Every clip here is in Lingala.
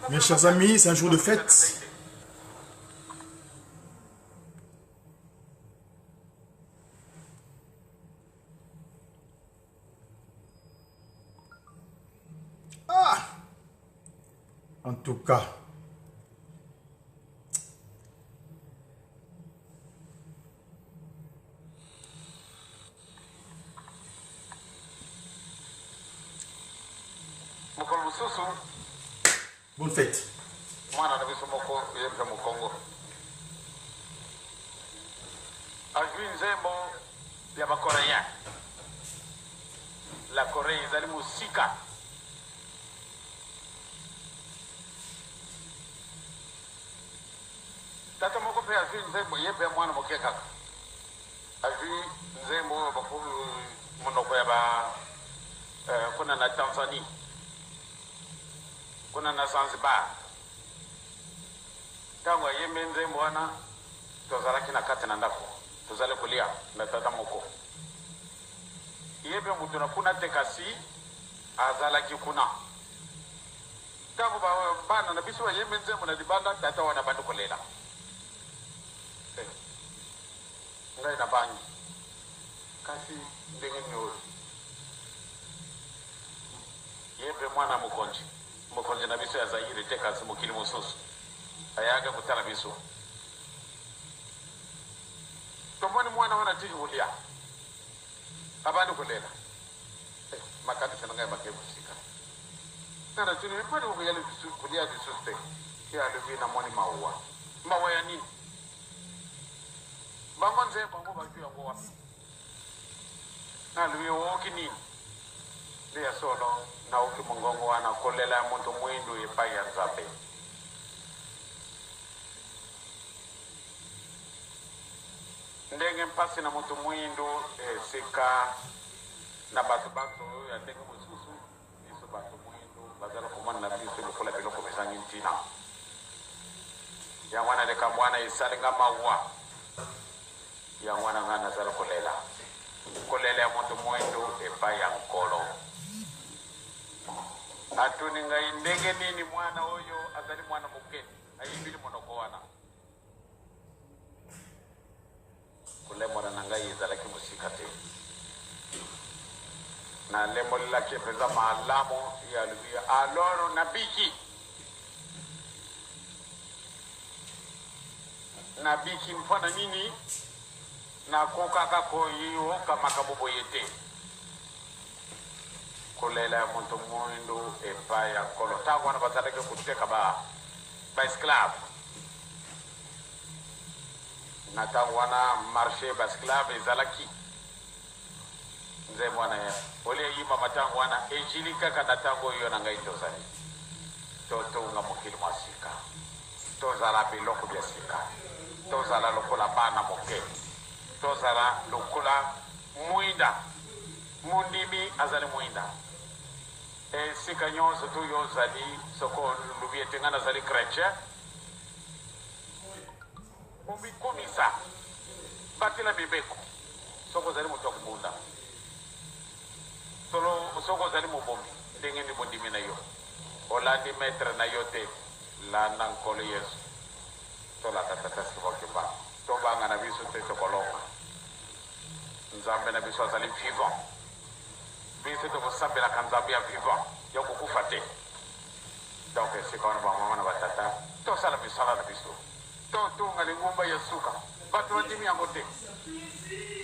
Mes chers amis, c'est un jour de fête. Ah En tout cas. Mokolo mosusu. Bonne fête. Mwana na biso moko ye mpe mokongo azwi nzembo ya bacoréen. La Corée ezali mosika. Tata moko mpe azwi nzembo, ye mpe mwana moke kaka azwi nzembo oyo bakomi monoko ya ba kuna na Tanzanie, kuna na Zanzibar. Ntango ayembi nzembo wana, tozalaki na kati na ndako, tozali kolia na tata moko. Ye mpe moto na kuna te, kasi azalaki kuna. Ntango bana na biso bayembi nzembo na libanda, tata wana abandi kolela. Eh, ngai nabangi, kasi ndenge nini oyo? Ye mpe mwana mokonzi, mokonzi na biso ya Zaire te, kasi mokili mosusu, ayaka kotala biso. Tomoni mwana wana atiki kolia, abandi kolela. Eh, makanisi na ngai makei mosika. Nga natuni ye, mpo nini okoya kolia lisusu te? Ye alobi, namoni mawa. Mawa ya nini? Bango nzembo yango bazwi yango wapi? Nalobi, ooki nini? Nde ya solo, naoki mongongo wana, kolela ya moto mwindu epai ya Nzambe. Ndenge mpasi na moto mwindu esika na bato banso ya ndenge mosusu, biso bato mwindu bazali komona na biso lokola biloko bizangi ntina. Yango wana likambo wana esali nga mawa. Yango wana ngai nazali kolela, kolela ya moto mwindu epai ya Nkolo. Atuni ngai ndenge nini mwana oyo azali mwana moke ayibili monoko wana. Kolembola na ngai ezalaki mosika te. Nalembolelaki ye mpenza malamu. Ye alobi, Aloro, nabiki! Nabiki mpo na nini? Nakokaka koyoka makambo boye te. Kolela ya moto moindo epai ya Nkolo. Ntango wana bazalaki koteka ba, ba esclave. Na tango wana marche ya ba esclave ezalaki. Nzembo wana ya olie eyibama tango wana ejili kaka na tango oyo yo na ngai tozali. Totonga mokili mwa sika. Tozala biloko bya sika. Tozala lokola bana moke. Tozala lokola mwinda. Mondimi azali mwinda. Esika nyonso tu yo ozali, soko olobi ete ngai nazali chretien, Omikumisa, batela mibeko. Soki ozali moto ya kobunda, solo soki ozali mobomi, ndenge nini bondimi na yo? Olandi maitre na yo te, landa Nkolo Yesu. Tolanda Tata Simon Kimbangu. Tobanga na biso te, tokolonga. Nzambe na biso azali vivant. Biso tokosambelaka Nzambe ya vivant, ya kokufa te. Donc esika wana ba mama na ba tata tosala misala na biso to tonga lingomba ya suka bato bandimi yango te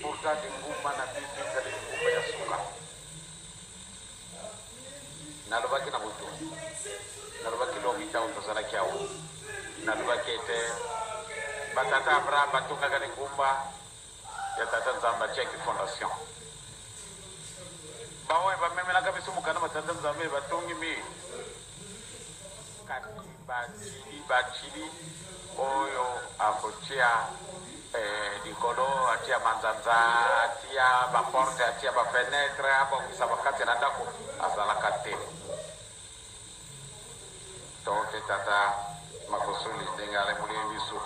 pourtant lingomba na biso ezali lingomba ya suka. Nalobaki na butu, nalobaki lobi ntango tozalaki awa, nalobaki ete batata Abraham batongaka lingomba ya tata Nzambe atiaki fondation. Baoyo bamemelaka biso mokanda ma tata Nzambe batongi mur, kasi bachili bachili oyo akotia eh, likolo atia manzanza atia baporte atia bafenetre abongisa bakati na ndako azalaka te. Toke tata Makosoli ndenge alemoli biso.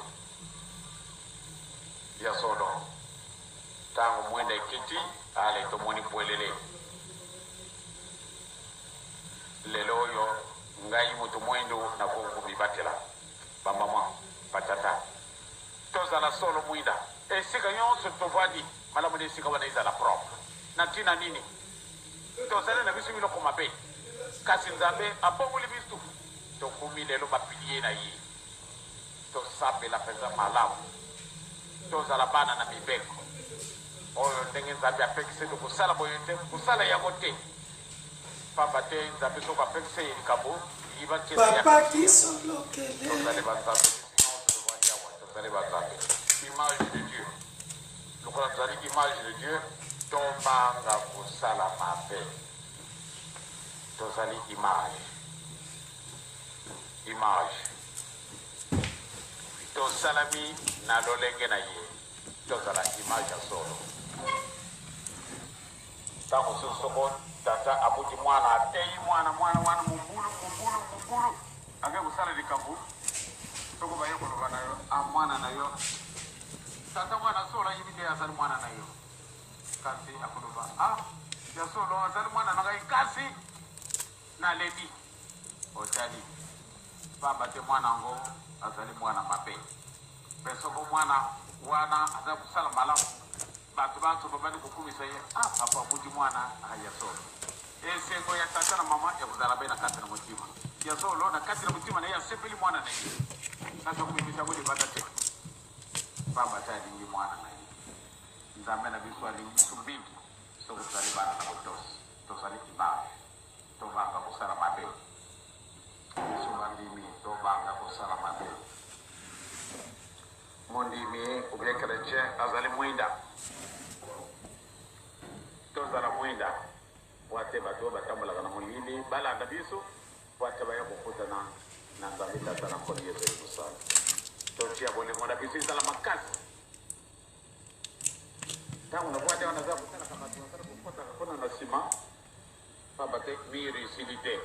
Ya solo, ntango mwinda ekiti, ale tomoni pwelele. Lelo oyo, Ngai moto mwindu nakoki komibatela. Ba mama, ba tata, tozala solo mwinda esika nyonso tovandi. Malamu nde esika wana ezala propre. Na ntina nini? Tozali na biso biloko mabe, kasi Nzambe abongoli biso. Tokomi lelo ba piliers na ye. Tosambela mpenza malamu. Tozala bana na mibeko. Oyo ndenge Nzambe apekisi ete kosala boye te, kosala yango te. Pamba te Nzambe soko apekisi ye likambo, yiba nkele ya Papa apekisi yango. kisolokele. Tozali ba Nzambe, biso nyonso tovandi awa, tozali ba Nzambe. Image de Dieu. Lokola tozali image de Dieu, tobanga kosala mabe. Tozali image. Image. Tosalami na lolenge na ye. Tozala image ya solo. Ntango mosusu soko tata abuti mwana, ateyi mwana, mwana wana mobulu, mobulu, mobulu, ake kosala likambo, soko baye koloba na yo, ah, mwana na yo, tata mwana solo ayebi te azali mwana na yo. Kasi akoloba, ah, ya solo azali mwana na ngai, kasi nalebi. Otali, pamba te mwana yango azali mwana mabe. Mpe soko mwana wana azali kosala malamu, bato banso babandi kokumisa ye, Ah, papa abuti mwana, ah, ya solo. Esengo ya tata na mama ya kozala be na kati na motima. Ya solo, na kati na motima na ye asepeli mwana na ye. Kasi akobimisa yango libanda te, pamba te alingi mwana na ye. Nzambe na biso alingi biso mingi soko tozali bana na botosi, tozali image. Tobanga kosala mabe. Biso bandimi tobanga kosala mabe. Mondimi ou bien chretien azali mwinda. Tozala mwinda po ate bato oyo batambolaka na molili balanda biso po ate baya kokutana na Nzambe Tata na Nkolo Yesu Mosala. Totia bolingo na biso ezala makasi. Ntango navandi awa naza kotalaka bato bazali kokotaka kuna na nsima, pamba te mur esili te.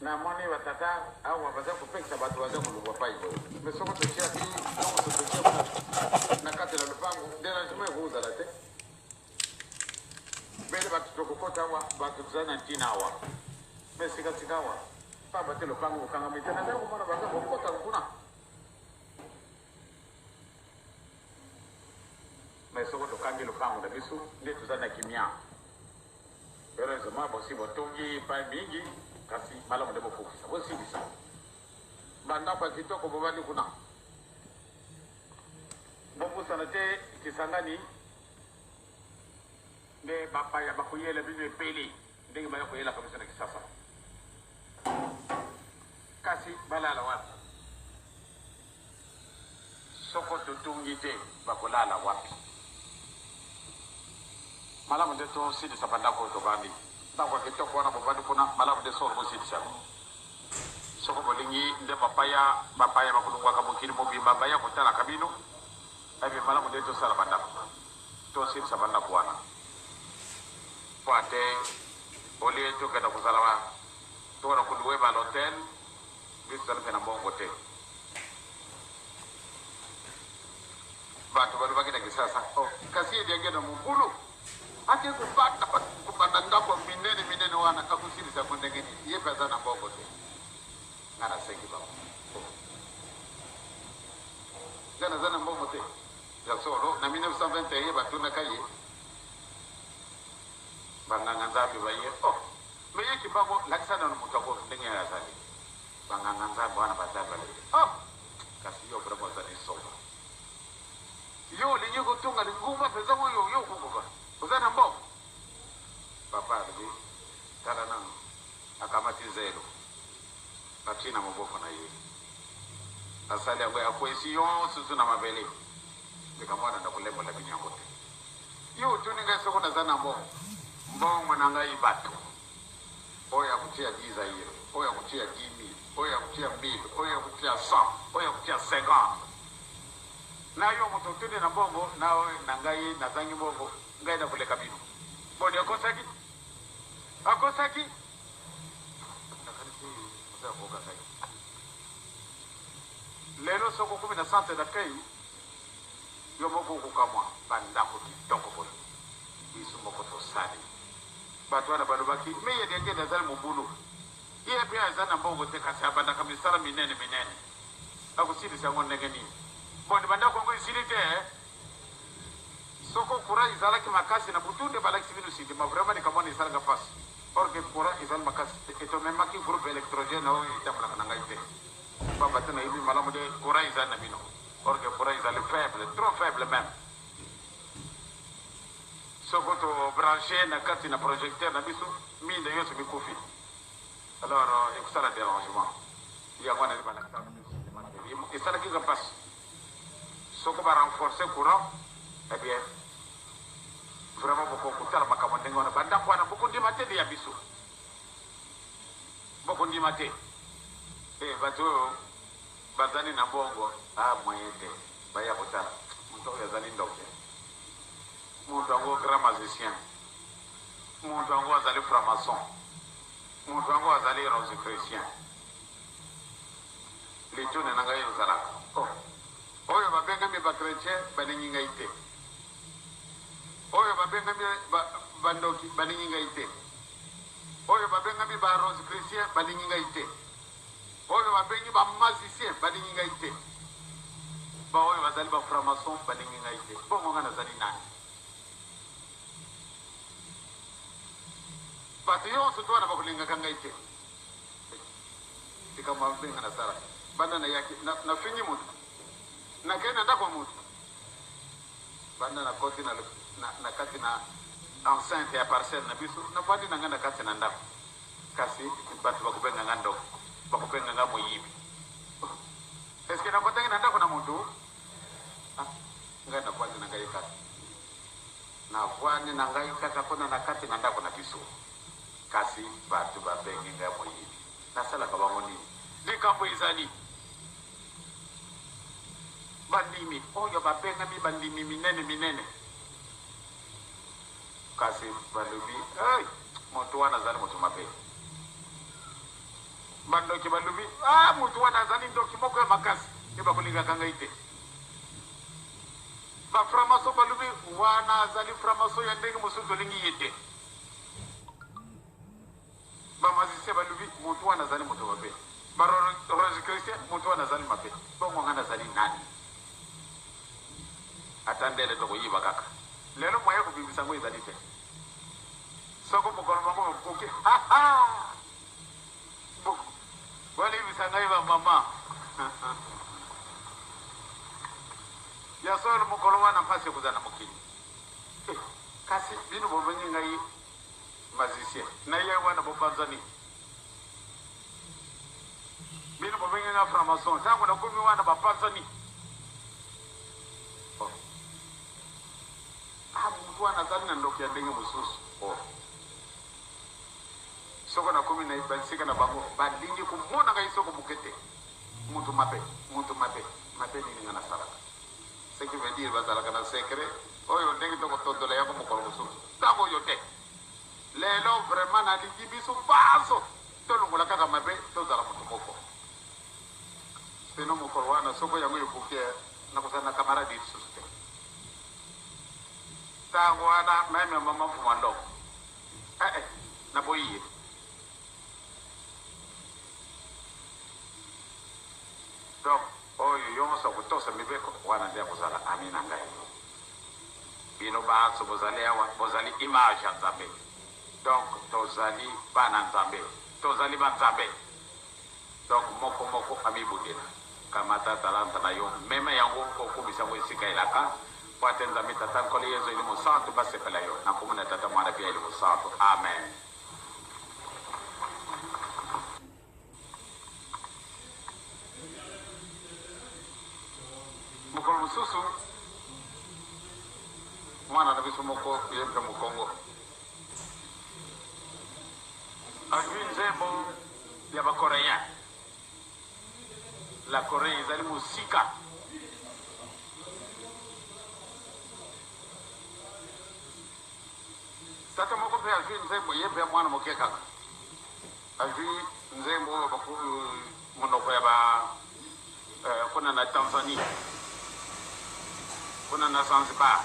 Namoni ba tata awa baza kopekisa bato baza kolongwa pai boye, mais soko totiaki nyonso totie kuna na kati na lopango, derangement ekozala te. Mbele bato tokokota awa, bato tozali na ntina awa, mais sikasika awa pamba te lopango kokangami te, nazali komona baza kokota kuna. Mais soko tokangi lopango na biso nde toza na kimia. Heureusement bosi botongi epai mingi, kasi malamu nde bokokisa, bosilisa bandako ya kitoko bobandi kuna. Bobosana te Kisangani nde bapaya bakoyela bino ebele ndenge baya koyelaka biso na Kisasa. Kasi balala wapi? Soko totongi te, bakolala wapi? Malamu nde tosilisa bandako oyo tovandi. Ndako ya kitoko wana bovandi kuna, malamu nde solo bosilisa yango. Soko bolingi nde bapaya, bapaya bakolongwaka mokili mobimba baya kotalaka bino, ebe malamu nde tosala bandako, tosilisa bandako wana. Mpo ate olie tokenda kozala ba, tokenda koluwe ba l'hotel, biso tozali mpe na mbongo te. Bato balobaki na Kisasa, oh, kasi ye Diangienda mobulu ake kobanda kobanda ndako ya minene minene wana, akosilisa yango ndenge nini? Ye mpe aza na mbongo te. Nga nasengi bango, oh, nga naza na mbongo te. Ya solo, na 1921 batunaka ye banganga Nzambe baye, oh, me ye Kimbangu, lakisa nano moto yango ndenge azali. Banganga Nzambe wana batali balobi, oh, kasi yo vraiment ozali zoba. Yo olingi kotonga lingomba mpenza oyo yo okokoka? Oza na mbongo? Papa alobi, tala nanu. Akamati zelo, atii na moboko na ye, asali yango, akwesi yo susu na mabele. Likambo wana nakolembola bino yango te. Yo otuni ngai soko naza na mbongo? Mbongo na ngai bato. Oyo akotia 10 zaire, oyo akotia 10,000, oyo akotia 1000, oyo akotia 100, oyo akotia 50. Na yo moto otuni na mbongo, na oyo na ngai nazangi mbongo, ngai nakoleka bino. Boni akosaki? Akosaki? Nakanisi oza koyoka ngai. Lelo soki okomi na centre d'accueil, yo moko okokamwa ba ndako kitoko boye. Biso moko tosali. Bato wana balobaki, Meya Diangienda azali mobulu. Ye mpe aza na mbongo te, kasi abandaka misala minene minene. Akosilisa yango ndenge nini? Boni, bandako yango esili te eh? Soko courant ezalaki makasi na butu nde balakisi bino sintiment. Vraiment likambo wana esalaka pasi. Or que courant ezali makasi te et tomemaki groupe electrogène oyo etambolaka na ngai te. Pamba te nayebi malamu nde courant ezali na bino. Or que courant ezali faible, trop faible meme. Soko to brancher na kati na projecteur na biso, minda yonso mikufi. Alors ekosala derangement. Yango wana nde balakisaka biso sintiment te. Esalaki nga pasi. Soko ba renforcer courant, eh bien vraiment boko kotala makambo ndenge wana. Ba ndako wana bokondima te nde ya biso. Bokondima te. Eh bato oyo bazali na mbongo, ah moyen te. Baya kotala. Moto oyo azali ndoki. Moto yango grand magicien. Moto yango azali franc-maçon. Moto yango azali rosicrucien. Lituna na ngai ezalaka, Oh, oyo babengami ba-chretien balingi ngai te. Oyo babengami ba, bandoki balingi ngai te. Oyo babengami ba-rosicrucien balingi ngai te. Oyo babengi ba-magicien balingi ngai te. Baoyo bazali ba-franc-maçon balingi ngai te. Bongo ngai nazali nani? Bato yonso to wana bakolingaka ngai te. Likambo ya mabe nga nasala banda nayaki nafingi moto nakei na ndako ya moto banda nakoti na, na, na kati na enceinte ya parcelle na biso nafandi na ngai na kati na ndako kasi bato bakobenga nga ndoki bakobenga nga moyibi eske nakotaki na ndako na moto ah, ngai nafandi na ngai kaka nafandi na ngai kaka kuna na kati na ndako na biso Kasi bato babengi ngai moyibi. Nasalaka bango nini? Likambo ezali, bandimi oyo babengami bandimi minene minene, kasi balobi, Hey, moto wana azali moto mabe. Bandoki balobi, Ah, moto wana azali ndoki moko ya makasi, mpe bakolingaka ngai te. Ba-franc-maçon balobi, Wana azali franc-maçon ya ndenge mosusu, tolingi ye te. Ba magicien balobi mutu wana azali moto mabe, ba rosicrucien mutu wana azali mabe, bongo nga nazali nani? Ata ndele tokoyiba kaka lelo, moyen kobimisa yango ezali te. Soko mokolo bango bakoki bolimbisa ngai ba mama ya solo, mokolo wana mpasi ekozala na mokili. Eh, kasi bino bobengi ngai magicien na ye wana bopanzani. Bino bobengi ngai franc-maçon, ntango nakomi wana bapanzani. Oh. Ah, motu wana azali na ndoki ya ndenge mosusu. Oh. Soko nakomi na bisika na bango balingi komona ngai soko moke te. Motu mabe, motu mabe, mabe nini ngai nasalaka? Ce qui veut dire bazalaka na secret oyo ndenge toko tondola yango mokolo mosusu. Tango oyo te. Lelo vraiment nalingi biso banso tolongola kaka mabe tozala moto moko. Sinon mokolo wana soko yango ebuki nakozala na camarade lisusu te. Tango wana meme mama Mfuma Ndongo eh eh naboyi ye. Donc oyo yonso akotosa mibeko wana nde akozala ami na ngai. Bino banso bozali awa bozali image ya Nzambe. Donc tozali bana Nzambe, tozali ba Nzambe. Donc moko moko amibundela. Kamata talanta na yo, mema yango okumisa yango esika elaka, mpo ate Nzambe Tata, Nkolo Yezu, Elimo Santu basepela yo. Na nkombo na Tata, Mwana mpe ya Elimo Santu. Amen. Mokolo mosusu, mwana na biso moko ye mpe mokongo azwi nzembo ya bacoréen. La Corée ezali mosika. Tata moko mpe azwi nzembo, ye mpe mwana moke kaka Azui nzembo oyo bako monoko ya ba kuna na Tanzanie, kuna na Zanzibar.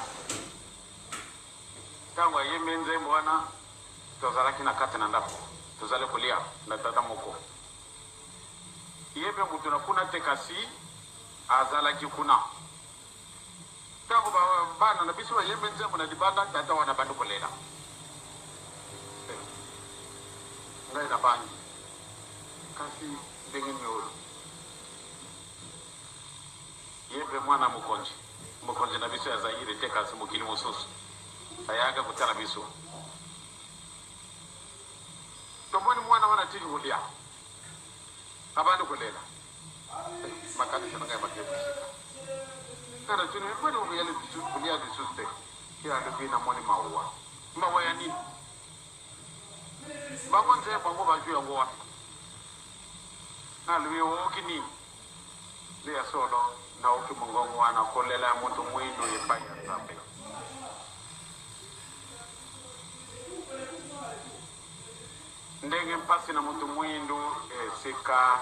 Tango ayembi nzembo wana, tozalaki na kati na ndako. Tozali kolia na tata moko. Ye mpe moto na kuna te kasi azalaki kuna. Ntango bana na biso bayembi nzembo na libanda, tata wana abandi kolela. Eh, ngai nabangi. Kasi ndenge nini oyo? Ye mpe mwana mokonzi, mokonzi na biso ya Zaire te kasi mokili mosusu, ayaka kotala biso. Tomoni mwana wana atiki kolia, abandi kolela. Eh, makanisi na ngai bakei mosika. Ngai natuni, mpo nini okoya kolia lisusu te? Ye alobi, namoni mawa. Mawa ya nini? Bango nzembo yango bazwi yango wapi? Nalobi, ooki nini? Nde ya solo, naoki mongongo wana, kolela ya moto mwindo epai ya Nzambe. Ndenge mpasi na moto mwindo esika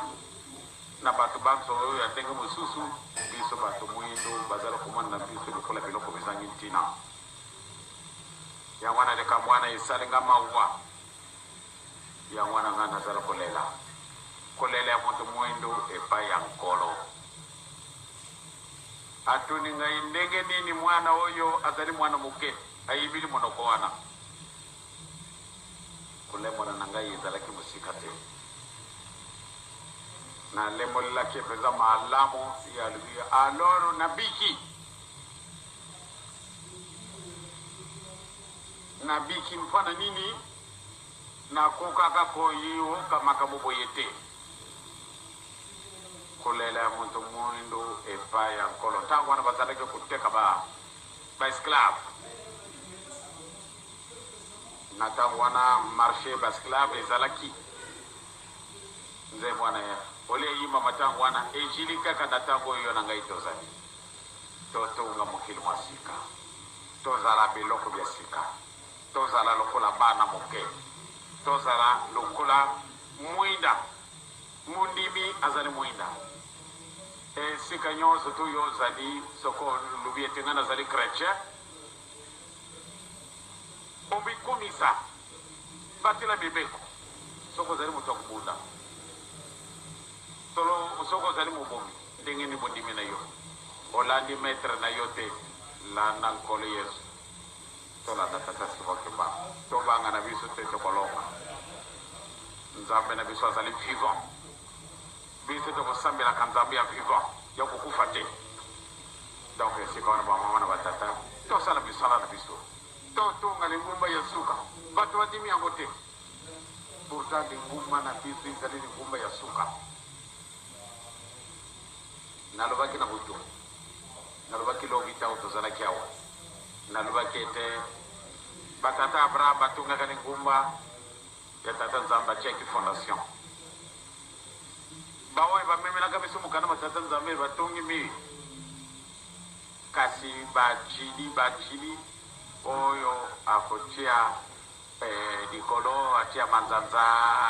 na bato banso oyo ya ndenge mosusu, biso bato mwindo bazali komona na biso lokola biloko bizangi ntina. Yango wana likambo wana esali nga mawa. Yango wana ngai nazali kolela, kolela ya moto mwindo epai ya Nkolo. Atuni ngai ndenge nini mwana oyo azali mwana moke ayibili monoko wana. Kolembola na ngai ezalaki mosika te. Nalembolelaki ye mpenza malamu, ye alobi, Alors nabiki. Nabiki mpo na nini? Nakokaka koyoka makambo boye te. Kolela ya moto moindo epai ya Nkolo. Ntango wana bazalaki koteka ba, ba esclave. Na ntango wana marche ba esclave ezalaki. Nzembo wana ya ole eyimama ntango wana ejili kaka na ntango oyo yo na ngai tozali. Totonga mokili mwa sika. Tozala biloko bya sika. Tozala lokola bana moke. Tozala lokola mwinda. Mondimi azali mwinda. Esika nyonso tu yo ozali, soko olobi ete ngai nazali chretien, omikumisa, batela mibeko. Soko ozali moto ya kobunda, solo soko ozali mobomi, ndenge nini bondimi na yo? Olandi maitre na yo te, landa Nkolo Yesu. Tolanda tata Simon Kimbangu. Tobanga na biso te tokolonga. Nzambe na biso azali vivant. Biso tokosambelaka Nzambe ya vivant, ya kokufa te. Donc esika wana ba mama na ba tata tosala misala na biso. Totonga lingomba ya suka. Bato bandimi yango te. Pourtant lingomba na biso ezali lingomba ya suka. Nalobaki na butu, nalobaki lobi ntango tozalaki awa, nalobaki ete batata Abraham batongaka lingomba ya Tata Nzambe, atiaki fondation. Baoyo bamemelaka biso mokanda ma Tata Nzambe batongi mur, kasi bajili bajili oyo akotia Eh, likolo atia manzanza,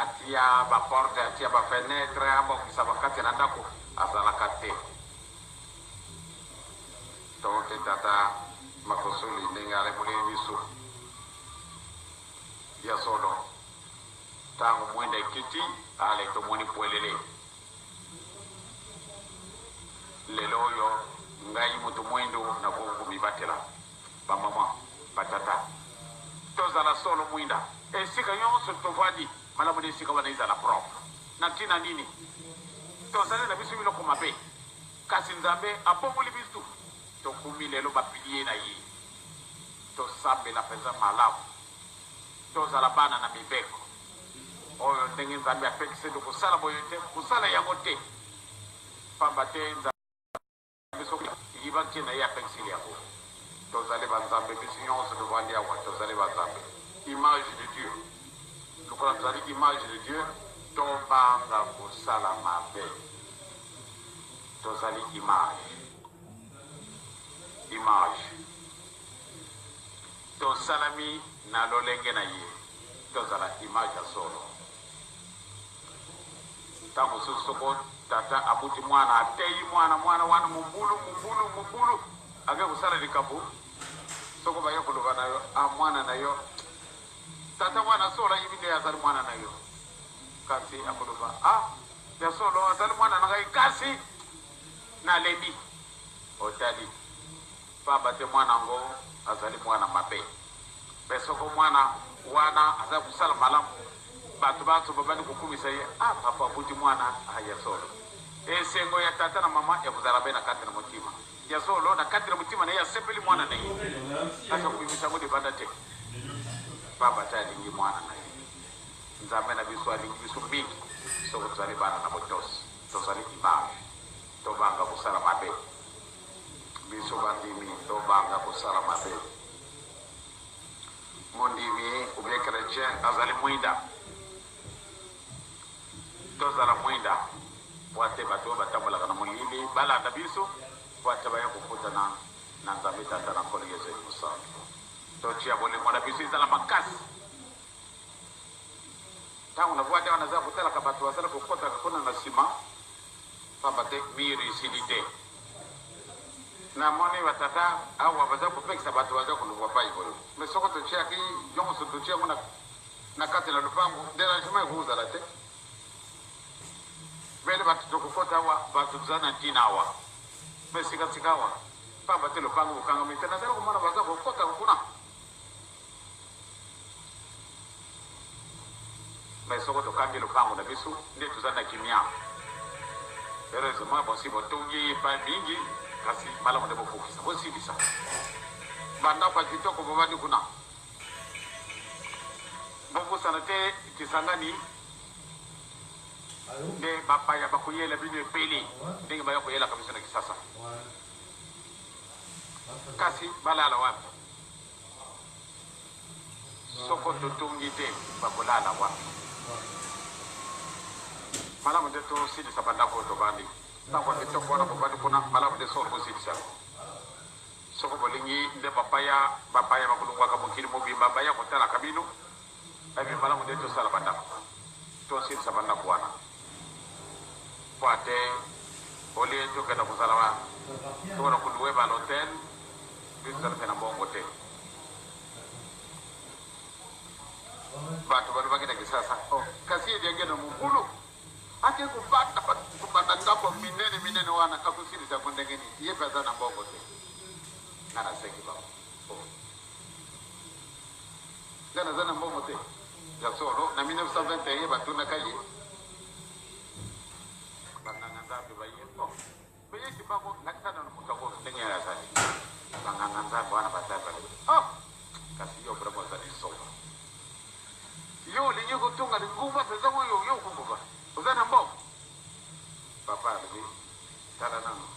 atia ba porte, atia ba fenetre, abongisa bakati na ndako, azalaka te. Toke tata Makosuli ndenge alemboleli biso ya solo. Ntango mwinda ekiti, ale tomoni pwelele. Lelo oyo ngai moto mwindu nakoki komibatela. Ba maman, ba tata, tozala solo mwinda esika nyonso tovandi. Malamu nde esika wana ezala propre. Na ntina nini? Tozali na biso biloko mabe, kasi Nzambe abongoli biso. Tokomi lelo ba piliers na ye. Tosambela mpenza malamu. Tozala bana na mibeko oyo ndenge Nzambe apekiseli kosala boye te, kosala yango te. Pamba te Nzambe soki yiba ntina ye apekiseli yango. Tozali ba Nzambe, biso nyonso tovandi awa tozali ba Nzambe. Image de Dieu. Lokola tozali image de Dieu, tobanga kosala mabe. Tozali image. Image. Tosalami na lolenge na ye. Tozala image ya solo. Ntango mosusu soko tata abuti mwana, ateyi mwana, mwana wana mobulu, mobulu, mobulu, ake kosala likambo, soko baye koloba na yo, ah, mwana na yo, tata wana solo ayebi nde azali mwana na yo. Kasi akoloba, Ah, ya solo, azali mwana na ngai, kasi nalembi. Otali, pamba te mwana yango azali mwana mabe. Mpe soko mwana wana azali kosala malamu, bato banso babandi kokumisa ye, Ah, papa abuti mwana, ah, ya solo. Esengo ya tata na mama ekozala be na kati na motima. Ya solo, na kati na motima na ye asepeli mwana na ye, kasi akobimisa yango libanda te, pamba te alingi mwana na ye. Nzambe na biso alingi biso mingi. Soko tozali bana na botosi, tozali image, tobanga kosala mabe. Biso bandimi tobanga kosala mabe. Mondimi ou bien chretien azali mwinda. Tozala mwinda po ate bato oyo batambolaka na molili balanda biso, po ate baya kokutana na Nzambe Tata na Nkolo Yesu Elimo Santu. Totia bolingo na biso ezala makasi. Ntango navwandi awa naza kotalaka bato bazala kokotaka kuna na nsima, pamba te mur esili te. Namoni batata awa baza kopekisa bato baza kolongwa pai boye, mais soko totiaki nyonso totie yango na kati na lopango, derangement ekozala te. Bele bato tokokota awa, bato toza na ntina awa, mais sikasika awa pamba te lopango bokangami te, nazali komona baza kokota kuna. Mais soko tokangi lopango na biso nde toza na kimia. Heureusement bosi botongi epai mingi, kasi malamu nde bokokisa, bosilisa bandako ya kitoko bobandi kuna. Bobosana te Kisangani nde bapaya bakoyela bino ebele ndenge baya koyelaka biso na Kisasa. Kasi balala wapi? Soko totongi te, bakolala wapi? Malamu nde tosilisa bandako oyo tobandi. Ndako ya kitoko wana bovandi kuna, malamu nde solo bosilisa yango. Soko bolingi nde bapaya, bapaya bakolongwaka mokili mobimba baya kotalaka bino, ebi malamu nde tosala bandako, tosilisa bandako wana. Mpo ate olie tokenda kozala tokona koluwe ba l'hotel, biso tozali mpe na mbongo te. Bato balobaki na Kisasa, oh, kasi ye diangenda mobulu ake kobanda kobanda ndako minene minene wana, akosilisa yango ndenge nini? Ye mpe aza na mbongo te. Nga nasengi bango, oh, nga naza na mbongo te. Ya solo, na 1921 batunaka ye banganga Nzambe baye, oh, beyeki bango, lakisa nano moto yango ndenge ye azali. Banganga Nzambe wana bazali balobi, oh, kasi yo vraiment ozali zoba, yo olingi kotonga lingumba mpenza oyo yo okokoka, oza na mbongo. Papa alobi, tala nano,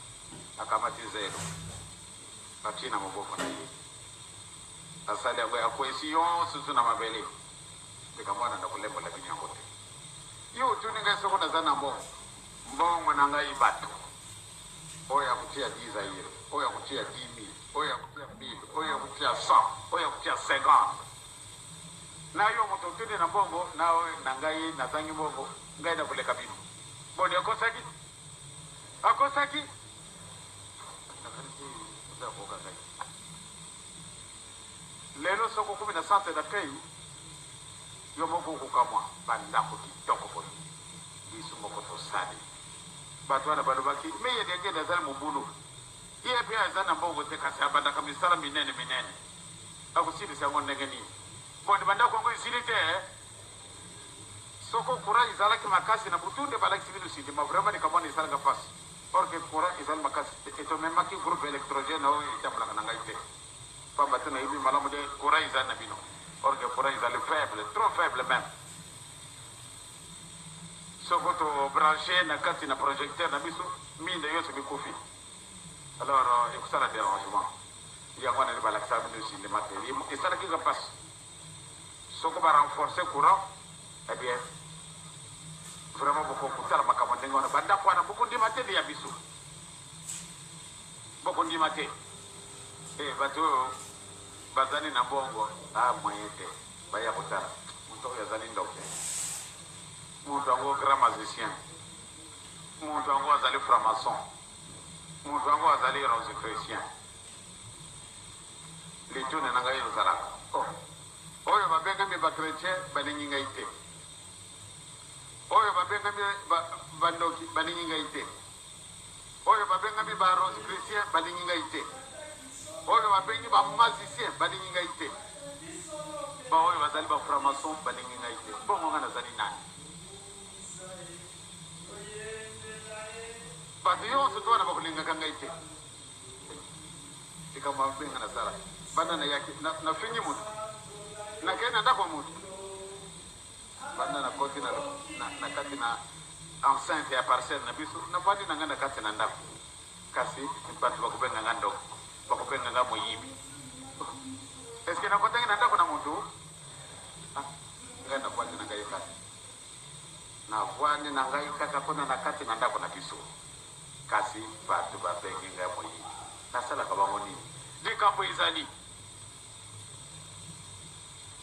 akamati zelo atie na maboko na ye, asali yango akwesi yo susu na mabele. Likambo wana nakolembola bino yango te. Yo otuni ngai soko naza na mbongo, mbongo na ngai bato oyo akotia 10 zaire, oyo akotia 10 000, oyo akotia 1000, oyo akotia 100, oyo akotia 50. Na yo moto otuni na mbongo na oyo na ngai nazangi mbongo, ngai nakoleka bino. Boni akosaki? Akosaki? Nakanisi oza koyoka ngai. Lelo soki okomi na centre d'accueil, yo moko okokamwa bandako kitoko boye. Biso moko tosali. Bato wana balobaki, me ye Diangenda azali mobulu. Ye mpe aza na mbongo te, kasi abandaka misala minene minene. Akosilisa yango ndenge nini? Boni bandako yango esili te? Soko courant ezalaki makasi na butu nde balakisi bino sindima. Vraiment likambo wana esalaka mpasi. Or que courant ezali makasi te. Etomemaki groupe électrogène oyo etambolaka na ngai te. Pamba te nayebi malamu nde courant ezali na bino. Or que courant ezali faible, trop faible même. Soko to branche na kati na projecteur na biso, minda nyonso mikufi. Alors ekosala dérangement. Yango wana nde balakisaka bino sindima te. Esalaki nga mpasi. Soko ba renforcer courant, eh bien vraiment bokokutala makambo ndenge wana. Bandako wana bokondima te nde ya biso. Bokondima te. Eh, bato oyo bazali na mbongo, ah, moyen te. Baya kotala moto oyo azali ndoki, moto yango grand magicien, moto yango azali franc-maçon, moto yango azali rosicrucien. Lituna na ngai ezalaka, oh, oyo babengami ba chrétien balingi ngai te. Oyo babengami bandoki balingi ngai te. Oyo babengami ba rosicruciens balingi ngai te. Oyo babengi ba magiciens balingi ngai te. Baoyo bazali ba franc-maçon balingi ngai te. Bongo ngai nazali nani? Bato nyonso to wana bakolingaka ngai te. Likambo mabe nga nasala banda nayaki nafingi moto nakei na ndako ya moto banda nakoti na, na, na kati na enceinte ya parcelle na biso navandi na ngai na kati na ndako kasi bato bakobenga nga ndoki bakobenga nga moyibi eske nakotaki na ndako na moto ah, ngai navandi na ngai kaka navandi na ngai kaka kuna na kati na ndako na biso Kasi bato babengi ngai moyibi. Nasalaka bango nini? Likambo ezali,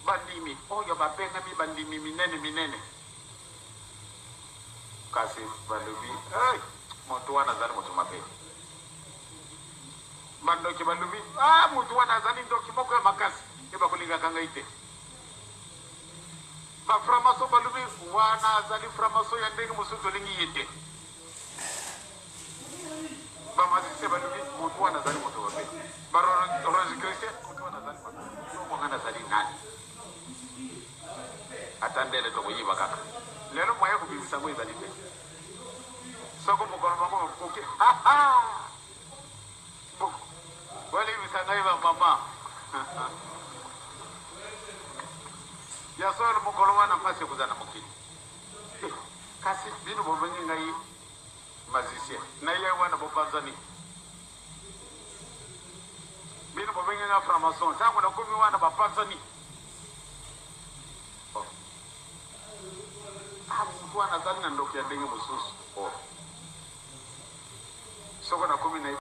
bandimi oyo babengami bandimi minene minene, kasi balobi, Hey, moto wana azali moto mabe. Bandoki balobi, Ah, moto wana azali ndoki moko ya makasi, ye bakolingaka ngai te. Ba-franc-maçon balobi, Wana azali franc-maçon ya ndenge mosusu, tolingi ye te. Ba magicien balobi moto wana azali moto mabe. Ba rosicrucien moto wana azali mabe. Bongo nga nazali nani? Ata ndele tokoyiba kaka. Lelo moyen kobimisa yango ezali te. Soko mokolo moko okoki bolimbisa ngai ba mama ya solo mokolo wana mpasi ekozala na mokili. Eh, kasi bino bobengi ngai magicien na ye wana bopanzani bino bobengi ngai franc-maçon ntango nakomi wana bapanzani oh. Ah, motu wana azali na ndoki ya ndenge mosusu oh. Soko nakomi na